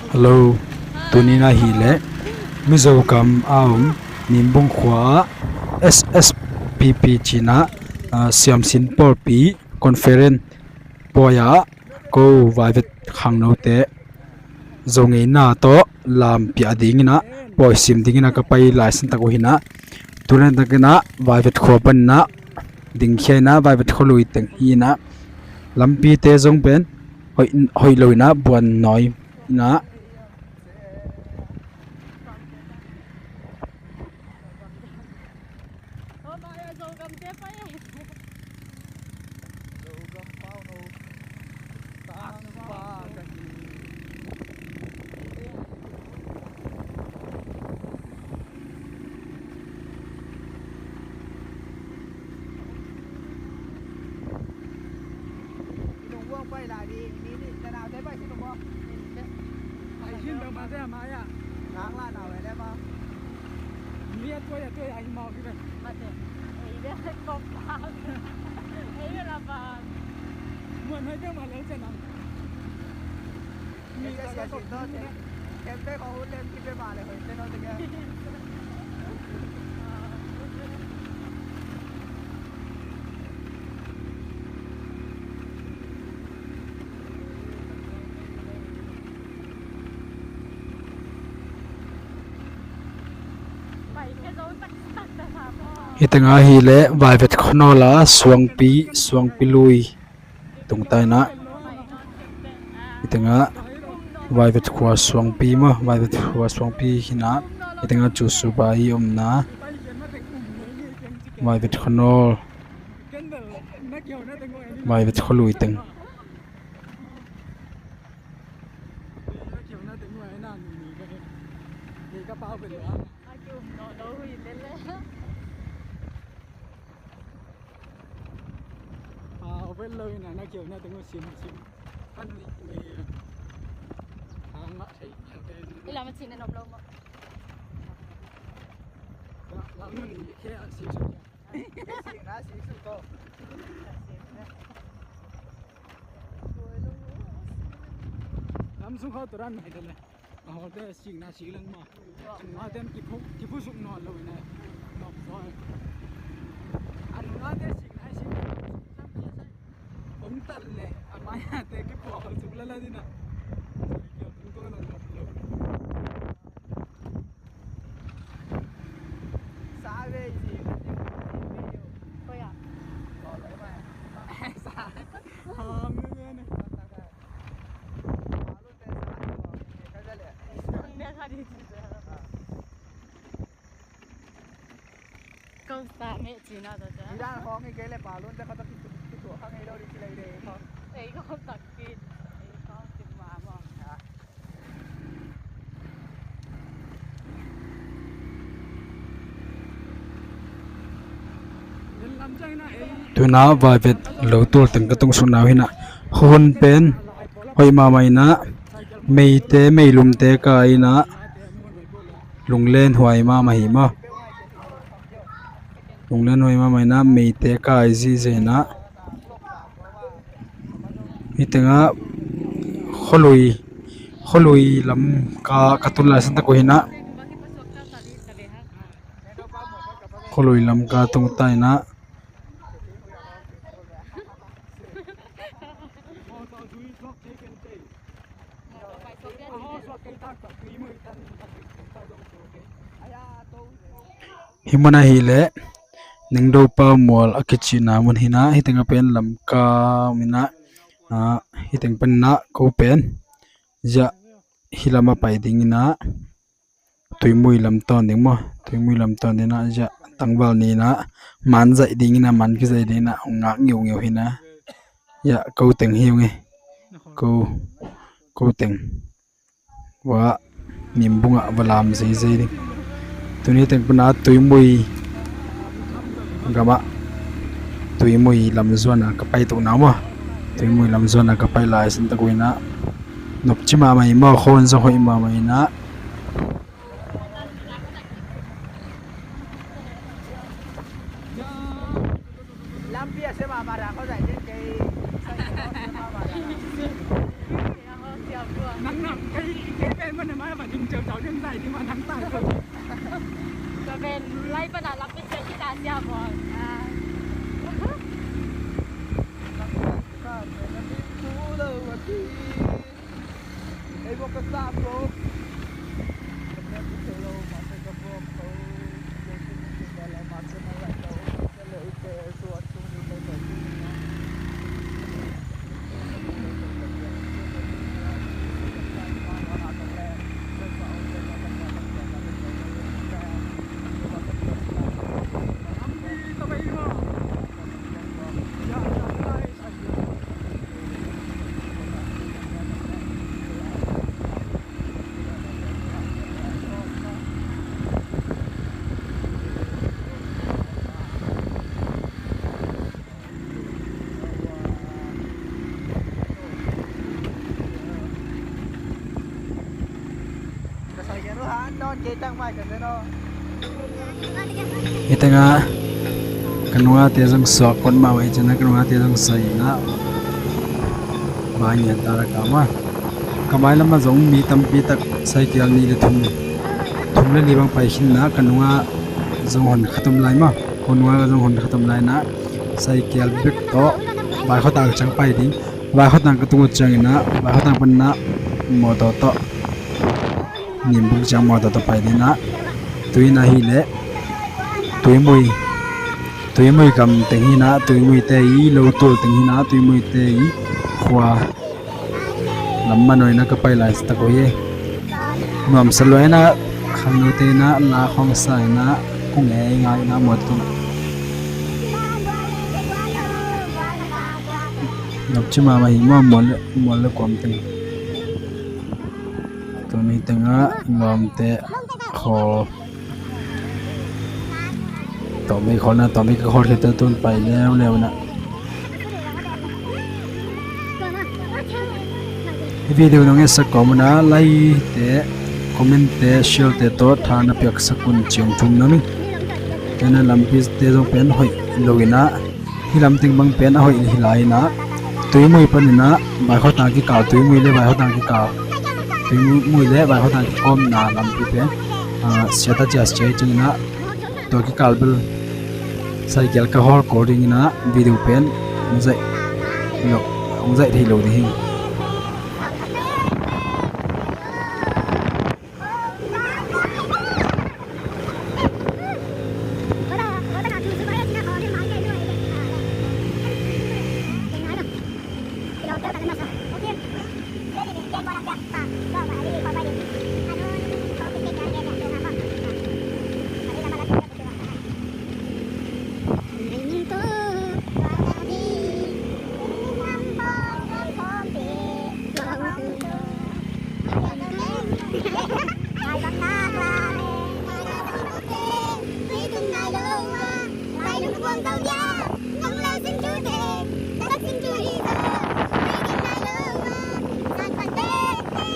Hello, tuni na hi le Mizo gam a um Nimbung khua S S P P chi na, a, Siamsin Pawlpi Conference pawi a ko Vaivet khangnote Zo ngeina tawh lam piah dingin a, pawi sim dingin a ka pai lai san tak uh hi na. Tuni takin a Vaivet khua panin a ding khia in a, Vaivet khaw lui teng hi in a, lampite zong pen hoih, hoih lo in a, buan nawi in a. Hi teng a hi le Vaivet khaw nawl a Suangpi, Suangpi lui tung ta in a. Hi teng a Vaivet khua Suangpi maw, Vaivet khua Suangpi hi na. Hi teng a chu subai umna, Vaivet khaw nawl, Vaivet khaw lui teng. Lam sung khau tu ran mai da le. A hol te sing na sing lang ma. Sung na tem ki phu, ki phu suk non lo na. Nok so. An na te sing na sing. Ong tat le. A mai te ki phu suk la la di na. Tuna Vaivet lo tul teng ka tung sung nau hi na, hun pen hoih mama hi na, meite meilumte ka hi na, lunglen huai mama hi ma. Lunglen huai mama hi na, meite kai zizi na. Hi teng a khaw lui, khaw lui lam ka, ka tun lai san tak uh hi na. Khaw lui lam ka tung ta hi na. Hi mun a hi le Ningdo pa mual a kichi na mun hi na, hi teng a pen lam ka mi na, a, hi teng pen na ko pen zia hi lam a pai ding hi na. Tuimui lam ton ding maw, Tuimui lam ton ding na, zia tangval ni na, man zai ding na, man ki zai ding na, ngak ngiu ngiu hi na. Zia ko teng hi nge, ko, ko teng. Wa Nimbung a va lam zai zai ding. Tuni teng puna Tuimui gam a, Tuimui lam zuan a ka pai tu na maw, Tuimui lam zuan a ka pai lai sin ta ko hi na. Nop chi mama hi maw, khon zong hoih mama hi na. Lampi a se ma ma ra ko zai den kei. ນາງນຳໄປເກັບເງິນມາ ມາບັດນີ້ເຈົ້າ ເຈົ້າເລື່ອງໃດທີ່ວ່ານາງຕາຍເກີດ ກະແມ່ນໄລ່ປານນັ້ນລະ ໄປເສຍທີ່ຕາເສຍບໍ່ ອ່າ ເຮັດແຕ່ງາ ກະນົວເຕະສັງສອກຄົນມາໄວ້ຈັ່ງນະ ກະນົວເຕະສັງໃສ່ນະ ບາຍເນຍຕາລະກາມາ ກະບາຍລະມາສົ່ງມີຕຳປີຕັກໃສ່ແກ້ວນີ້ລະທຸ່ມ ທຸ່ມລະລີບັງໄປຂິນນະ ກະນົວສົ່ງຫົນຂະຕົມລາຍມາ ຄົນວ່າກະສົ່ງຫົນຂະຕົມລາຍນະ ໃສ່ແກ້ວເບັກເຕາະ ບາຍເຂົ້າຕາກະຈັງໄປດິ ວາຍເຂົ້າຕາງກະຕຸງຈັງນະ ວາຍເຂົ້າຕາງປະນະ ມໍໂຕໂຕະ ນິມບຸກຈັງມໍໂຕໂຕະໄປດີນະ ຕຸຍນາຮີແລະ ຕຸຍມຸຍ ຕຸຍມຸຍກຳແຕງຮີນະ ຕຸຍມຸຍແຕອີ ໂລໂຕແຕງຮີນະ ຕຸຍມຸຍແຕອີ ຂວາ ລຳມາໜ້ອຍນະ ກະໄປຫຼາຍສະຕະໂກເຍ ນວມສະຫຼວຍນະ ຄັງໂນເຕນະ ລາຂອງສາຍນະ ກຸງແອງາຍນະ ໝົດຕຸ ນອບຈິມາມາຫິມາ ມວນ ມວນລະກວມເຕັມ ໂຕນີ້ແຕ່ງາ ລອມແຕະ ຂໍ ຕອບໄດ້ຂໍນະ ຕອບໄດ້ກະຂໍແຕ່ຕົ້ນໄປແລ້ວແລ້ວນະ ວິດີໂອນ້ອງເອສສະກອມນະ ໄລແຕະ ຄອມເມັນແຕະ ແຊແຕະໂຕ ທານະປຽກສະກຸນຈຽງທຸມນະ ແຕ່ນະລຳປີແຕະຊົງແປນຫ້ອຍໂລເວນະ ຮີລຳຕິງບັງແປນອາໂຫຍອີ່ຫຼີຫຼາຍນະ ຕຸຍມຸຍປານີນະ ບາຍເຂົ້າຕາງກິກາວ ຕຸຍມຸຍເລ ບາຍເຂົ້າຕາງກິກາວ ຕຸຍມຸຍເລ ບາຍເຂົ້າຕາງກິກາວ ນາລຳປີແປນ ອາ ເຊຕາຈາສເຈຈິງນະ ຕົວກິກາວເບິລ ໃສ່ແກລກະຮອລໂກລິງນະ ວິດີໂອແປນ ຫົວໃຈ ຫົວໃຈທີ່ໂລດີ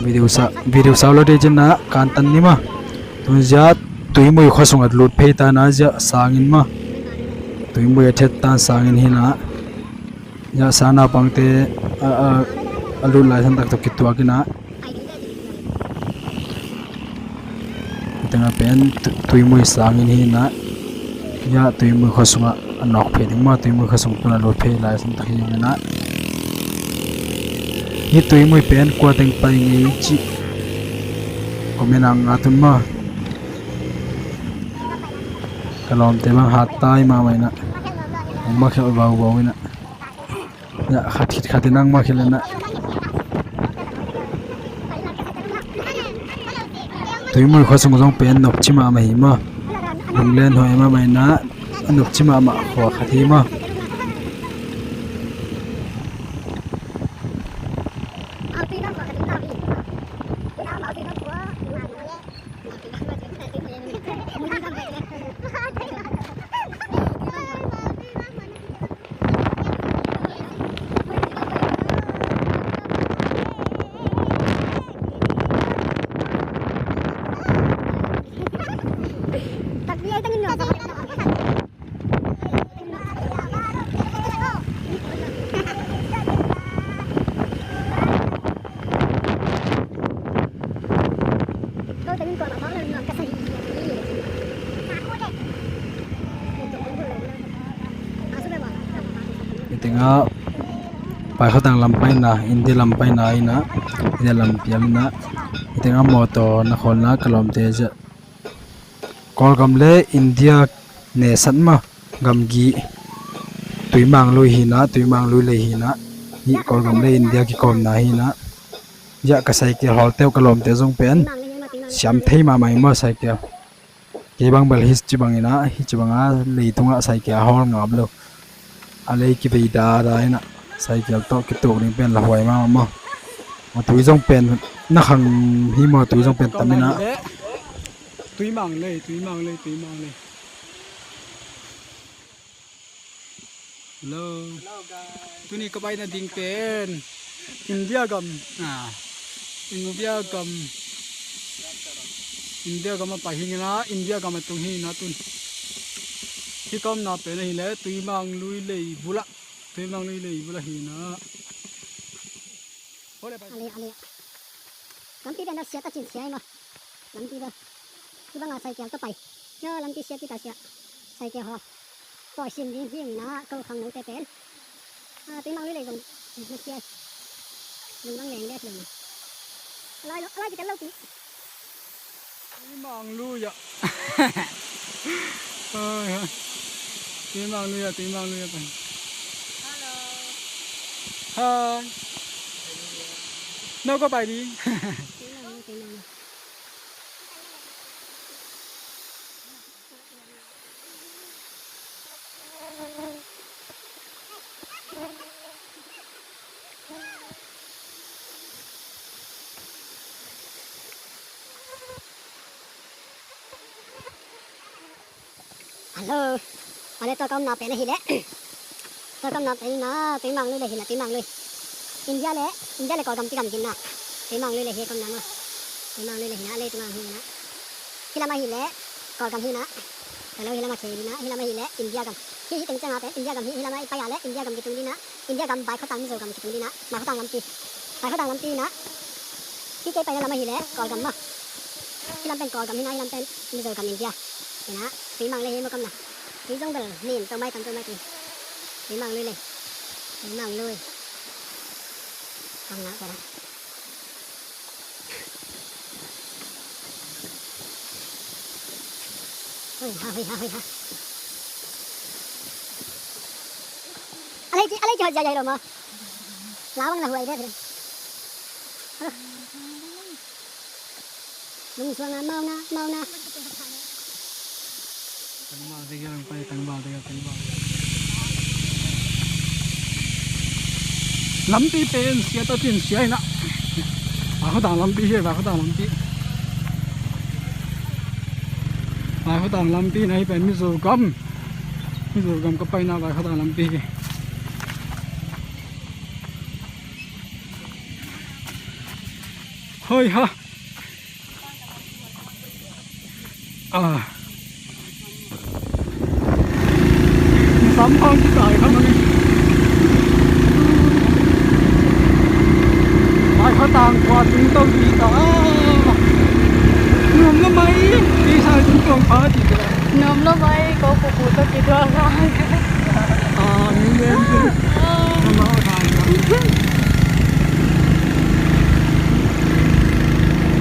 ວິດີໂອຊາ ວິດີໂອຊາວລາວເດຈະນະ ການຕັນນີ້ມາ ຕຸນຍາ ຕຸຍມຸຍ ຂໍສົ່ງອາລຸດເພຕານາ ຢາສາງອິນມາ ຕຸຍມຸຍ ອາເທດຕານສາງອິນຮີນາ ຢາສານາປັງເຕ ອາ ອາ ອາລຸດລາຍສັນຕັກຕົກກິດຕົວກິນາ ແຕ່ງາແປນ ຕຸ ຕຸຍມຸຍສາງອິນຮີນາ ຢາ ຕຸຍມຸຍ ຂໍສົ່ງອານອກເພດມາ ຕຸຍມຸຍ ຂໍສົ່ງອາລຸດເພລາຍສັນຕັກຮີນາ ຮີຕຸຍມຸຍແປນ ກວາແຕ່ງໄປເງຈິ ກວາແມ່ນາງອາຕຸນມາ ກະລອມແຕ່ມາຫາຕາຍມາໄວ້ນະ ມາແຄ່ເບົາເບົາໄວ້ນະ ຍະ ຂັດຄິດຂັດຕິນັງມາເຂດລະນະ ຕຸຍມຸຍ ຂໍສົ່ງສົ່ງແປນ ນົບຈິມາມະຫິມາ ລຸງແລນຫອຍມາໄມນະ ນົບຈິມາມະ ຂໍຄະທີມາ. ນະ ໄປເຂົ້າທາງລຳໄປນະ ອິນເດຍລຳໄປນະ ອິນນະ ອິນເດຍລຳປຽນນະ ເຮັດແຕ່ງາມມໍໂຕນະຄອນນະ ກະຫຼອມເຕຈະ ກອລກຳເລອິນເດຍເນຊັນມາ ກຳກີ ຕຸຍມາງລຸຍຫີນະ ຕຸຍມາງລຸຍເລຫີນະ ອີກອລກຳເລອິນເດຍກິກອມນາຫີນະ ຢະກະໄຊເກຍຮອລແຕ້ວກະຫຼອມເຕຈົງເປັນ ສຽມເທມາໃໝ່ມາໄຊເກຍ ເກບັງເບລຮິດຈິບັງອີນະ ຮິດຈິບັງອາ ເລທຸງອາ ໄຊເກຍຮອລງາມໂລ ອາເລກິເບດາດາຍນະ ໄຊເກຍໂຕະກິໂຕະນີ້ເປັນລະຫວຍມາມາ ມາຕຸຍຈົງເປັນນະຄັງ ຫີມາຕຸຍຈົງເປັນຕາມິນະ ຕຸຍມາງເລີຍ ຕຸຍມາງເລີຍ ຕຸຍມາງເລີຍ. Hello. Hello, guys. ໂຕນີ້ກະໄປນະດິງເປັນ ອິນເດຍກຳ ອາ ອິນເດຍກຳ ອິນເດຍກຳມາປະຫີນນະ ອິນເດຍກຳມາຕຸງຫີນນະຕຸນ ທີ່ກຳນະເປັນຫີແລ ຕຸຍມາງລຸຍເລບຸລະ ຕຸຍມາງລຸຍເລບຸລະຫີນນະ. ອາເລ ອາເລ ລຳປີເປັນດາເຊຍຕາຈິນເຊຍເຫັນບໍ່ ລຳປີເບິ່ງ ຄືບັງອາໄຊແກວຕໍ່ໄປ ເອີ ລຳປີເຊຍຕິຕາເຊຍ ໄຊແກວຮອດ ປ່ອຍຊິມດີພີງນະ ເກີຄັງໜູແຕ່ເປັນ ອາ ຕີມັງລຸຍເລກົງ ມາເຊຍ ລຸງບັງແດງແດດເລີຍ ອາລາຍ ອາລາຍກິນກັນເຫຼົ້າຕີ Timang luya. Ay, ha. Timang luya, timang luya pa. Hello. Hi. Nako pa di. Timang luya, timang luya. Hello. ອາເລ ຕົວກຳນາເປັນອາຫີແລະ ຕົວກຳນາເປັນນະ ຕີມັງລຸຍເລຫີນະ ຕີມັງລຸຍ ອິນເດຍແລະ ອິນເດຍແລະ ກໍກຳຕິກຳກິນນະ ຕີມັງລຸຍເລຫີກຳນາມາ ຕີມັງລຸຍເລຫີນະ ເລຕີມັງຫີນະ ຮິລະມາຫີແລະ ກໍກຳຫີນະ ແລ້ວຮິລະມາເຄດີນະ ຮິລະມາຫີແລະ ອິນເດຍກຳ ຮີ ຮີເຕັງຈະມາເປັນ ອິນເດຍກຳ ຮີ ຮີລະມາໄປອາແລະ ອິນເດຍກຳກິຕຸງດີນະ ອິນເດຍກຳ ບາຍເຂົາຕັງມິໂຊກຳກິຕຸງດີນະ ບາຍເຂົາຕັງລຳປີ ບາຍເຂົາຕັງລຳປີນະ ທີ່ເກໄປນະລະມາຮີແລະ ກອລກຳມາ ທີ່ລຳເປັນກອລກຳຮີນະ ທີ່ລຳເປັນມິໂຊກຳອິນເດຍ ນີ້ນະ ຕີມັງເລີຍເຫັນບໍ່ກຳນະ ຕີຈົງເບິລ ນີ້ ໂຕໄມ້ຕຳ ໂຕໄມ້ຕີ ຕີມັງເລີຍເລີຍ ຕີມັງເລີຍ ກຳນະກະນະ ເຮີ້ຍ ຫາ ເຮີ້ຍ ຫາ ເຮີ້ຍ ຫາ ອາໄລຈິ ອາໄລຈິ ໃຫຍ່ໆ ລົງມາ ລາວວັງນະ ຫວຍເດີ ລຸງຊວງນະ ເມົານະ ເມົານະ ຕັງບ່າວເດີ ໄປຕັງບ່າວເດີ ຕັງບ່າວ ລຳປີເປັນເຊຍຕາຈິນເຊຍນະ ບາຍເຂົາຕັງລຳປີເດ ບາຍເຂົາຕັງລຳປີ ບາຍເຂົາຕັງລຳປີນະ ເປັນມິໂຊກຳ ມິໂຊກຳກະໄປນະ ບາຍເຂົາຕັງລຳປີ ເຮີ້ຍ ຫາ ອາ ມີສາມທາງທີ່ຕາຍຄັບ ມັນນີ້ ບາຍເຂົາຕ່າງກວ່າຈຶ່ງຕ້ອງດີຕາ ເໜືອມລະໄມ ດີຊາຍຈຶ່ງຕ້ອງພາດີຕາ ເໜືອມລະໄມ ກໍກູກູຕົກກິດດວງ ອາ ມີເວນ ເອີ ມາເອົາທາງ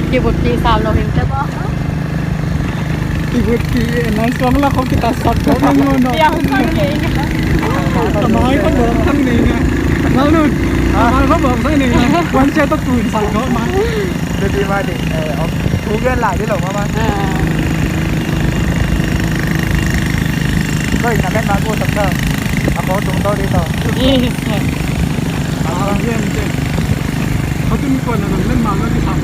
ທີ່ບຸດປີສາມ ລາວເຫັນແຕ່ບໍ່ ທີ່ບຸດປີ ອັນນັ້ນຊ່ວງລະເຂົາກິດຕາສັກເຂົາເນາະ ດຽວສັກເອງ ສະບາຍເຂົາບອກທາງນີ້ນະ ລາວນັ້ນ ສະບາຍເຂົາບອກທາງນີ້ນະ ວັນເຊຕະຕູນສັກເຂົາມາ ເດີດີມາດິ ເອີ ເອົາ ທຸກເດືອນຫຼາຍເດີຫຼອກມາມາ ເອີ ກໍອີກນະແມ່ນມາໂກສັກເດີ ອາໂປຕຸງໂຕດີໂຕ ເອີ ເຂົາຈະມີກວນອັນນັ້ນແມ່ນມາແລ້ວທີ່ທຳ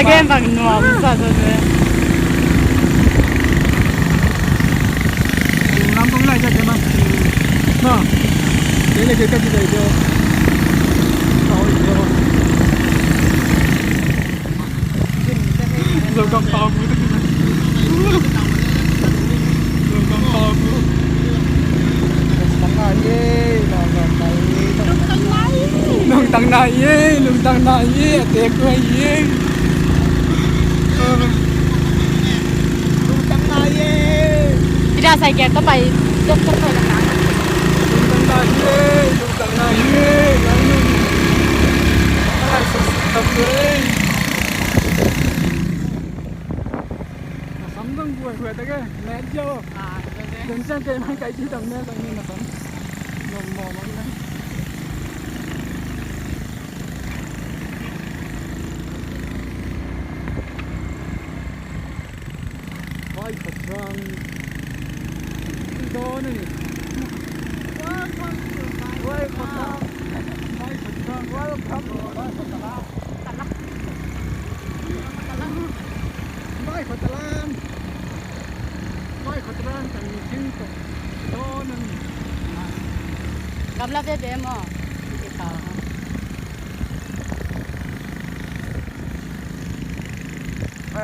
Again, bang nuam sa sa. ລຳຕົງໄດ້ຈັກເທື່ອມາ ເນາະ ເຈ Ini kita bisa hijau. Tahu hijau. Lo gampang. Lo gampang. Lung tang nai, lung tang nai, lung tang nai, atek nai. Lung tang nai. Tidak saya kira tu pai, tu tu tu. Lung tang nai, lung tang nai, lung tang nai. Ai, sus, tak boleh. Samdang buat buat tak ke? Meja. Ah, betul. Dan saya kayak main kayak gitu, dan main, main, main. Ngomong, ngomong. Vai patrang. Welcome to my Vai patrang. Vai patrang. Welcome to my patrang. Vai patrang. Vai patrang, tan mi sing to. Donan. Gamla bebe mo. Kita.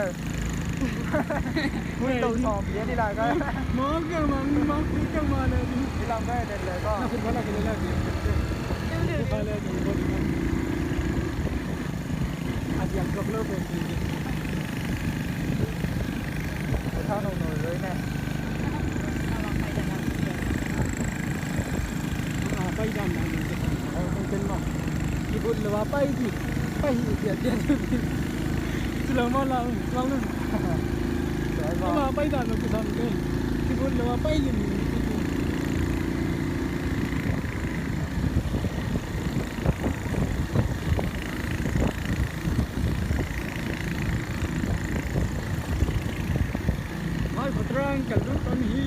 Ê. Ui, tàu sòm, dễ đi lại coi. Mơ kìa mà, mơ kìa mà này đi. Đi làm cái đèn led coi. Nó cũng có là cái đấy là gì? Cái đấy là gì? Cái đấy là gì? À, thì ăn cơm lớp rồi thì. Sao nó nổi dưới này? ໄປດ້ານໃດມັນຈະໄປ ເອົາ ມັນເປັນໝອກ. ທີ່ບຸນລະວ່າໄປຕິ ໄປເດດດ ສະລາມາລາວ ລາວເລີຍ ລະວ່າໄປດ້ານມັນຄືທຳເດ້. ທີ່ບຸນລະວ່າໄປລິນ Vai patrang, kaldu tanhi.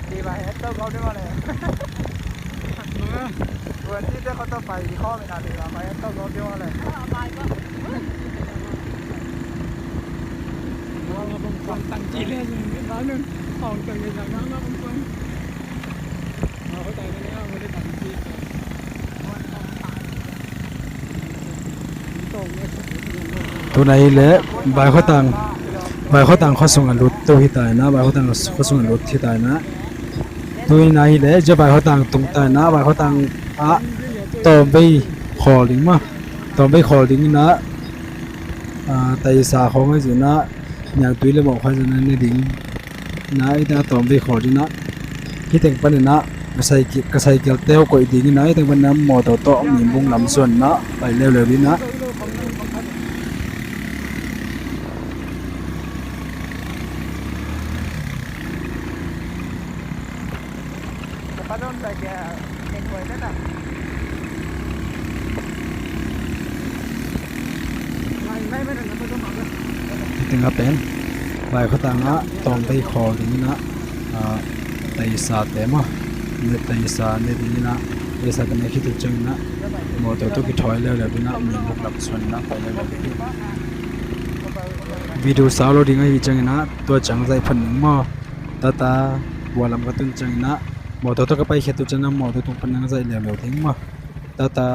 Di ba, eto kau di mana? Bukan itu kau tu pai di kau mana di ba, eto kau di mana? Wala bang kuan tang chile, yung ano, ang tang chile, ano bang kuan? Ako tayo na yan, wala tang chile. ໂຕໃນແຫຼະ ບາຍຂ້ອຍຕ່າງ ບາຍຂ້ອຍຕ່າງ ຂໍສົ່ງອະລຸດ ໂຕທີ່ຕາຍນະ ບາຍຂ້ອຍຕ່າງ ຂໍສົ່ງອະລຸດທີ່ຕາຍນະ ໂຕໃນແຫຼະ ຈະບາຍຂ້ອຍຕ່າງ ຕົງຕາຍນະ ບາຍຂ້ອຍຕ່າງ ອະ ຕອມໄປຂໍລິງມາ ຕອມໄປຂໍລິງນະ ອາ ໄຕສາຂອງໄອ້ຊິນະ ຍາງຕຸ້ຍລະບອກຂ້ອຍຊິນະ ໃນດິງ ນະ ອີຕາຕອມໄປຂໍດີນະ ທີ່ແຕ່ງປັນນະ ກະໃສ່ ກະໃສ່ແກ້ວແຕ້ວກອຍດີນະ ທີ່ແຕ່ງປັນນະ ມໍໂຕໂຕມີມຸງລຳສວນນະ ໄປແລ້ວແລ້ວດີນະ. Padon sa kaya kaya ko ito na. ເຖິງກັບເປັນ ບາຍຂ້ອຍຕ່າງນະ ຕອມໄປຂໍດີນະ ອາ ໄຕສາແຕ້ມ ເນໄຕສາເນດີນະ ໄຕສາເປັນແນວຄິດຖືກຈັ່ງນະ ມໍໂຕໂຕກິຖອຍແລ້ວແລ້ວດີນະ ມີບຸກລັບສວນນະ ໄປແລ້ວແລ້ວດີ. ວິດີໂອສາວໂລດິງອາຮີຈັງນະ ຕົວຈັງໃສ່ເພິ່ນໜຶ່ງມໍ ຕາຕາ ຫົວລຳກະຕຸ້ນຈັ່ງນະ ມໍໂຕໂຕກະໄປເຂດຕຸຈັງນະ ມໍໂຕໂຕເພິ່ນນັ່ງໃສ່ແລ້ວແລ້ວເຖິງມໍ ຕາຕາ.